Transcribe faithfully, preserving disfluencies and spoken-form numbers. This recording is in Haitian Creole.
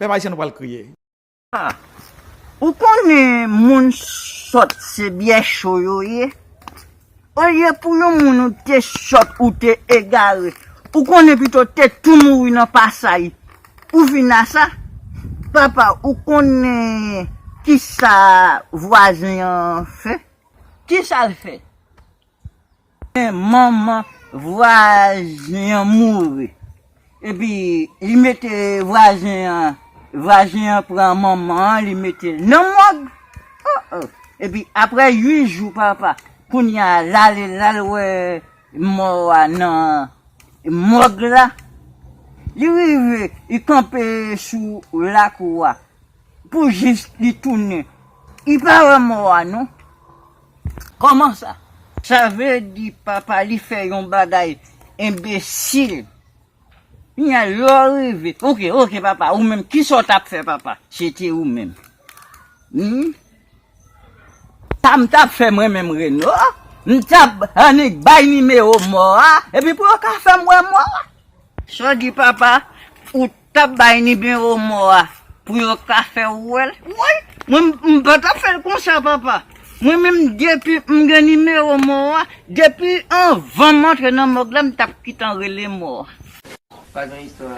Pèp ayisyen, nou pral kriye. Ou konnen moun sòt se byè cho yo ye. Olye pou yon moun ou te sòt, ou te egare, ou konnen pito te tou mouri nan pasay, ou vin a sa. Papa, ou konnen kisa vwazen an fè? Kisa l fè? Manman vwazen an mouri. Epi li mete vwazen an, vwazen an pran manman an, li mete l nan mòg. Oh, oh. Epi apre uit jou, papa, kounye a l ale, l al wè mò a nan mòg la. Li rive, li kanpe sou lakou a. Pou jis li tounen. Li pa wè mò a, non. Kòman sa? Sa vle di papa li fè yon bagay enbesil. Kounye a lè w rive, oke, oke, papa, ou menm, kisa w t ap fè, papa? Se te ou menm. Hmm? Sa m t ap fè mwen menm, Reno? M t ap annik bay nimewo mò a, epi pou yo ka fè m wè mò a. Sa w di, papa? Ou t ap bay nimewo mò a pou yo ka fè w wè l? Woy, mwen m, m pa t ap fè l konsa, papa. Mwen menm, depi m gen nimewo mò a, depi anvan m antre nan mòg la, m t ap gentan rele mò a. Pa gen istwa.